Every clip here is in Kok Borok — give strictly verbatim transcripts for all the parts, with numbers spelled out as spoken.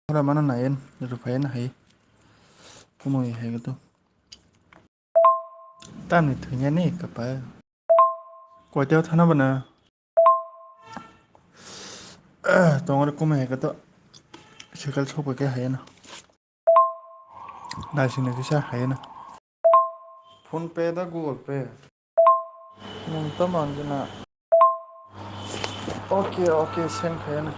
Ora mana nayen, rupayen hai. Kumui hai gato. Tamni thwinani kapa. Koiteo thana bana. Tongore kumui hai gato. Sikal sopa ke hai na. Naising naising sa hai na. PhonePe da Google Pay. Nwng tamo wngkhe na. Oke, oke, send khaiyano.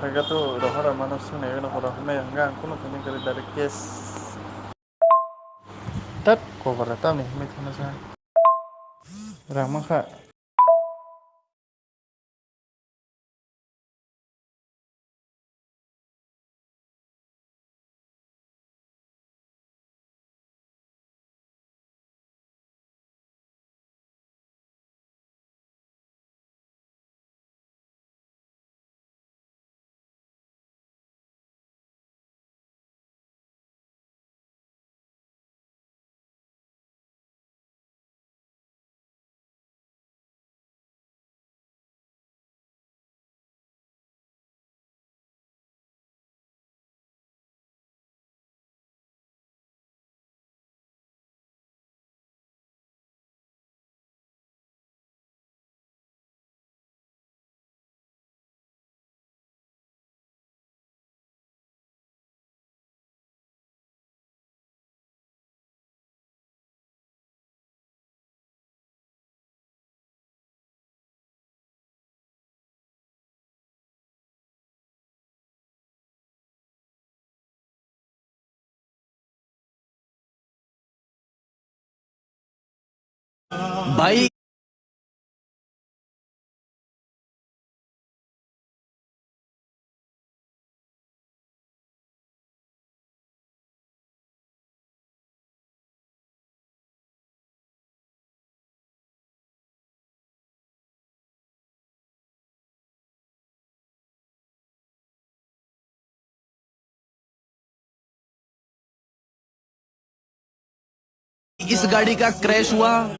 Phaikha to rohora mano swngnai wngkha rohornai hwnka ang kunu khainai kwrwi direct cash. Tat kobora tamni hwnwi thangna sa. Rang mankha. Bai. इस गाड़ी का क्रैश हुआ।